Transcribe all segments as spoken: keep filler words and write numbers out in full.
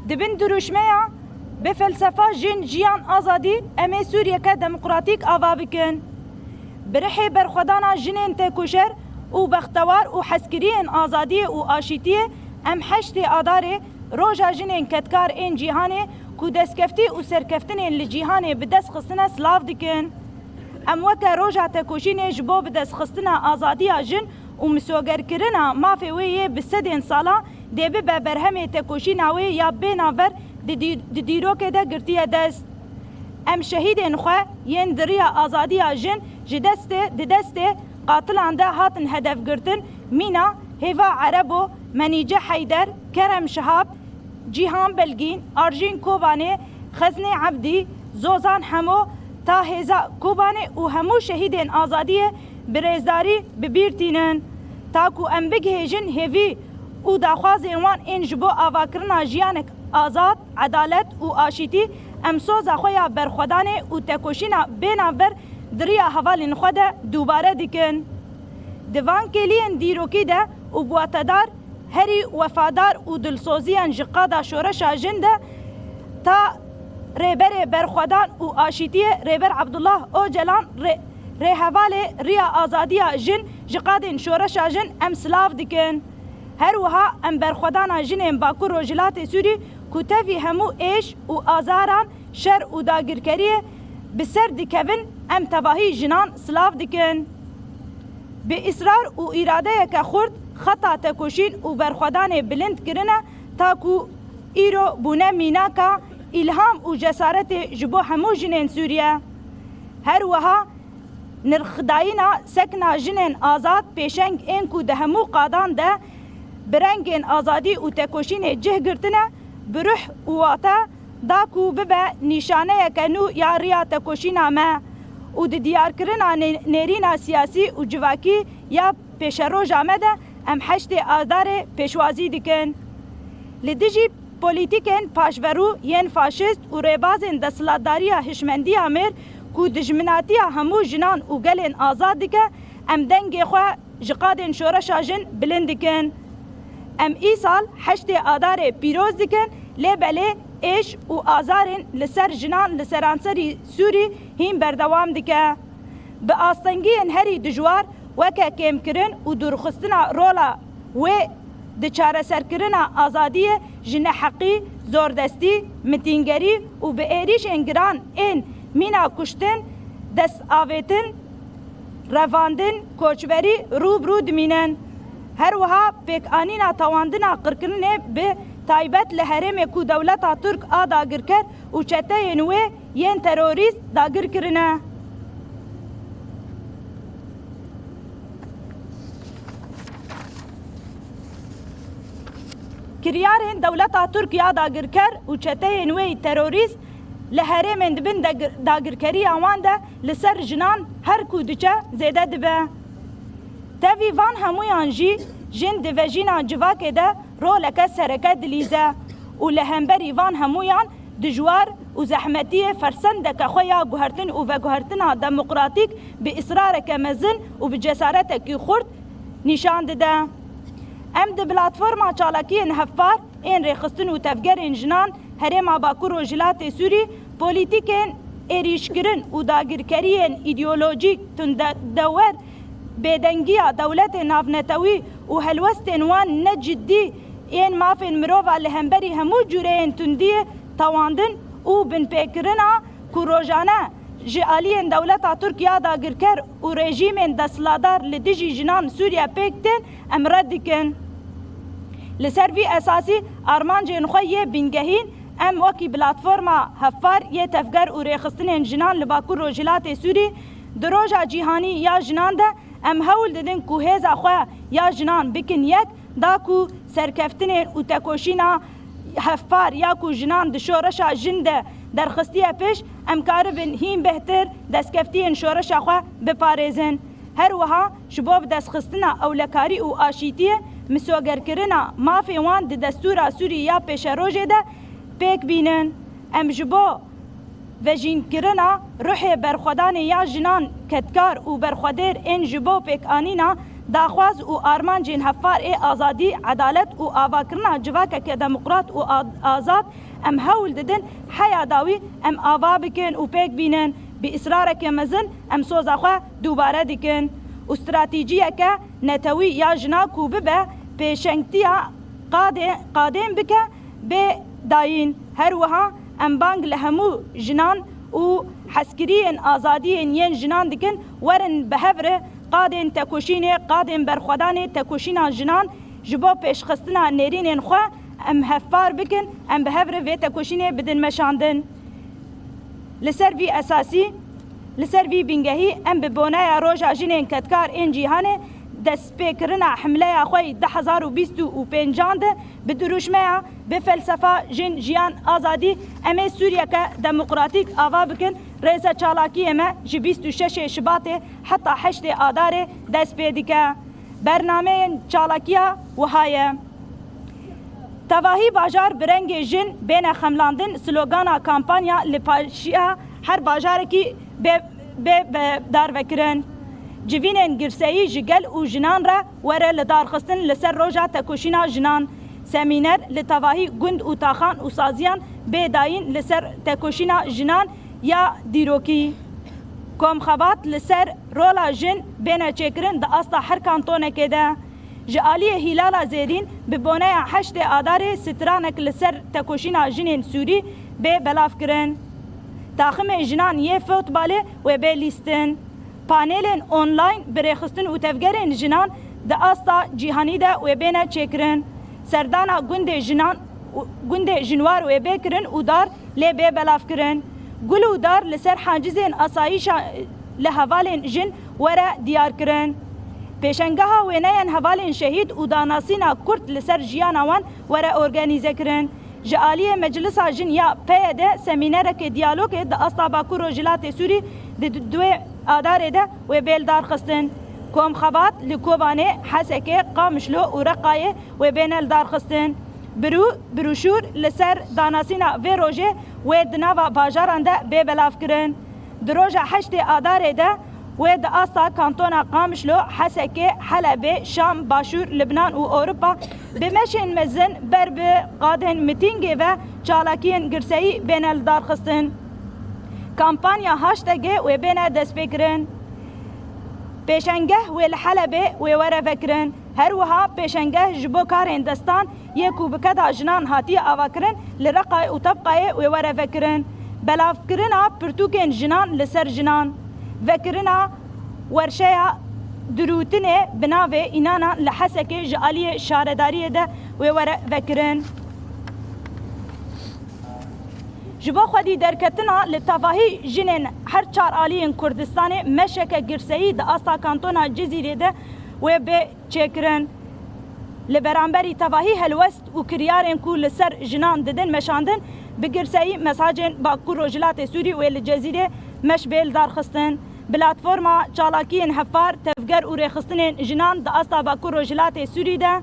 Di bin dirûşmeya bi felsefa Jin, Jiyan, Azadî, em ê Sûriyeke demokratîk ava bikin. Bi rihê berxwedana jinên têkoşer û bextewar û hezkiriyên azadiyê û aşîtiyê, em heştê Adarê, Roja Jinên Kedkar ên Cîhanê, ku destkeftî û serkeftinên li cîhanê bi dest xistine, silav dikin. Em weke roja tekoşînê ji bo bidestxistina azadiya jin û misogerkirina mafê wê yê bi sedên salan dê bibe berhemê tekoşîna wê ya bênavber di dî-, di dîrokê de girtiye dest. Em şehîdên xwe yên di riya azadiya jin ji destê, di destê qatilan de hatin hedefgirtin, mîna Hêva Erebo, Menîce Heyder, Kerem Şihab, Cîhan Belgîn, Arjîn Kobanê, Xeznê Ebdî, Zozan Hemo, Tahêza Kobanê û hemû şehîdên azadiyê bi rêzdarî bi bîr tînin. Ta ku em bigihêjin hêvî û daxwazên wan ên ji bo avakirina jiyanek azad, edalet û aşîtî, em soza xwe ya berxwedanê û tekoşîna bênavber di riya hevalên xwe de dubare dikin. Di van kêliyên dîrokî de û guhatedar herî wefadar û dilsoziyên ji qada şoreşa jin de ta Rêberê Berxwedan û Aşîtiyê Rêber Abdullah Ocalan, rê-, rêhevalê Riya Azadiya Jin, ji qadên şoreşa jin em silav dikin. Her wiha em berxwedana jinên Bakur Rojhilatê Sûrî ku tevî hemû êş û azaran, şer û dagirkeriyê bi ser dikevin, em tevahî jinan silav dikin. Bi israr û îradeyeke xurt xeta tekoşîn û berxwedanê bilind kirine, ta ku îro bûne mînaka îlham û cesaretê ji bo hemû jinên Sûriye. Her wiha nirxdayîna sekna jinên azad, pêşeng ên ku di hemû qadan de bi rengên azadî û tekoşînê cih girtine, bi ruh û wate da ku bibe nîşaneyeke nû ya riya tekoşîna me û di diyarkirina nê-, nêrîna siyasî û civakî ya pêşeroja me de em heştê Adarê pêşwazî dikin. Li dijî polîtîkên paşverû yên faşîst û rêbazên desthilatdariya hişmendiya mêr ku dijminatiya hemû jinan û gelên azad dike, em dengê xwe ji qadên şoreşa jin bilind dikin. Em îsal heştê Adarê pîroz dikin, lê belê êş û azarên li ser jinan li seranserî Sûrî hîn berdewam dike. Bi astengiyên herî dijwar, weke kêmkirin û dûrxistina rola wê di çareserkirina azadiyê, ji neheqî, zordestî, mitîngerî û bi êrîşên giran ên mîna kuştin, destavêtin, revandin, koçberî rû bi rû dimînin. Her wiha pêkanîna tewandina qirkirinê bi taybet li herêmê ku dewleta Tirk a dagirker û çeteyên wê yên terorîst dagir kirine. Kiryarên dewleta Tirk ya dagirker û çeteyên wê yî terorîst li herêmên di bin dagir-, dagirkeriya wan de li ser jinan her ku diçe zêde dibe. Tevî van hemûyan jî jin di vejîna civakê de roleke sereke dilîze û li hemberî van hemûyan dijwar û zehmetiyê fersendeke xwe ya guhertin û veguhertina demokratîk bi israreke mezin û bi cesaretekî xurt nîşan dide. Em di platforma çalakiyên hevpar ên rêxistin û tevgerên jinan Herêma Bakur Rojhilatê Sûrî, polîtîkên êrîşkirin û dagirkeriyên îdeolojîk, tundedewer, bêdengiya dewletên navnetewî û helwestên wan ne cidî yên mafên mirova li hemberî hemû cûreyên tundiyê, tewandin û binpêkirina ku rojane ji aliyên dewleta Tirk ya dagirker û rejîmên desthilatdar li dijî jinan Sûriye pêk tên, em red dikin. Li ser vî esasî armancên xwe yê bingehîn em wekî platforma hevpar yê tevger û rêxistinên jinan li Bakur Rojhilatê Sûrî di Roja Cîhanî ya Jinan de em hewl didin ku hêza xwe ya jinan bikin yek, da ku serkeftinên û tekoşîna hevpar ya ku jinan di şoreşa jin de derxistiye pêş, em karibin hîn bêhtir destkeftiyên şoreşa xwe biparêzin. Her wiha ji bo bidestxistina ewlekarî û aşîtiyê, misogerkirina mafê wan di destûra Sûrî ya pêşerojê de pêk bînin. Em ji bo vejînkirina ruhê berxwedanê ya jinan kedkar û berxwedêr ên ji bo pêkanîna Daxwaz û armancên hevpar ê azadî, edalet û avakirina civakeke demokrat û a-, azad em hewl didin heya dawî em ava bikin û pêk bînin. Bi israreke mezin em soza xwe dubare dikin û stratejiyeke netewî ya jina ku bibe pêşengtiya qadê-, qadên bike bê dayîn. Her wiha em bang li hemû jinan û hezkiriyên azadiyên yên jinan dikin, werin bi hev re qadên tekoşînê, qadên berxwedanê tekoşîna jinan ji bo pêşxistina nêrînên xwe em hevpar bikin, em bi hev re vê tekoşînê bidin meşandin. Li ser vî esasî, li ser vî bingehî em bi boneya Roja Jinên Kedkar ên Cîhanê destpêkirina himleya xwe yî du hezar û bîst û pêncan de bi dirûşmeya bi felsefa Jin, Jiyan, Azadî em ê Sûriyeke demokratîk ava bikin, rêze çalakiyê me ji bîst û şeşê Şibatê heta heştê Adarê dest pê dike. Bernameyên çalakiya wiha ye. Tevahî bajar bi rengê jin bêne xemlandin, slogana kampanya li paşiya her bajarekî bê, bê, bê darvekirin. Civînên girseyî ji gel û jinan re were lidarxistin li ser roja tekoşîna jinan. Semîner li tevahî gund û taxan û saziyan bê dayîn li ser tekoşîna jinan ya dîrokî. Komxebat li ser rola jin bêne çêkirin di asta her kantonekê de. Ji aliyê Hîlala Zêrîn bi boneya heştê Adarê stranek li ser tekoşîna jinên Sûrî bê belavkirin. Taximên jinan yê futbalê wê bê lîstin. Panelên online bi rêxistin û tevgerên jinan di asta cîhanî de wê bêne çêkirin. Serdana gundê jinan û gundê jinwar wê bê kirin û dar lê bê belavkirin. Gul û dar li ser hacizên asayîşa li hevalên jin were diyarkirin. Pêşengeha wêneyên hevalên şehîd û danasîna kurt li ser jiyana wan were organîzekirin. Ji aliyê Meclisa Jin ya P Y D semînereke diyalogê di asta Bakur Rojhilatê Sûrî di duê Adarê de wê bê lidarxistin. Komxebat li Kobanê, Hesekê, Qamişlo û Reqayê wê bêne lidarxistin. Birû, birûşûr li ser danasîna vê rojê wê di nava bajaran de bê belavkirin. Di roja heştê Adarê de wê di asta kantona Qamişlo, Hesekê, Helebê, Şam, Başûr, Libnan û Ewropa bi meşên mezin ber bi qadên mitîngê ve çalakiyên girseyî bêne lidarxistin. Kampanya hashtagê wê bêne destpêkirin. Pêşengeh wê li Helebê wê were vekirin. Her wiha pêşengeh ji bo karên destan yê ku bi keda jinan hatiye avakirin li Reqayê û Tebqayê wê were vekirin. Belavkirina pirtûkên jinan li ser jinan. Vekirina werşeya dirûtinê bi navê Înanan li Hesekê ji aliyê şaredariyê de wê were vekirin. Ji bo xwedî derketina li tevahî jinên her çar aliyên Kurdistanê meşeke girseyî di asta kantona Cizîrê de wê bê çêkirin. Li beramberî tevahî helwest û kiryarên ku li ser jinan didin meşandin, bi girseyî mesajên Bakur Rojhilatê Sûrî wê li Cezîrê meş bê lidarxistin. Platforma çalakiyên hevpar, tevger û rêxistinên jinan di asta Bakur Rojhilatê Sûrî de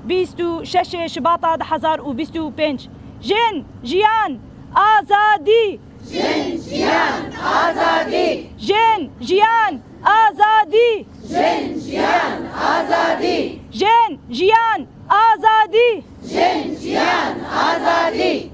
bîst û şeşê Şibata du hezar û bîst û pênc. Jin, jiyan, azadî! Jin, jiyan, azadî! Jin, jiyan, azadî! Jin, jiyan, azadî! Jin, jiyan, azadî! Jin, jiyan, azadî!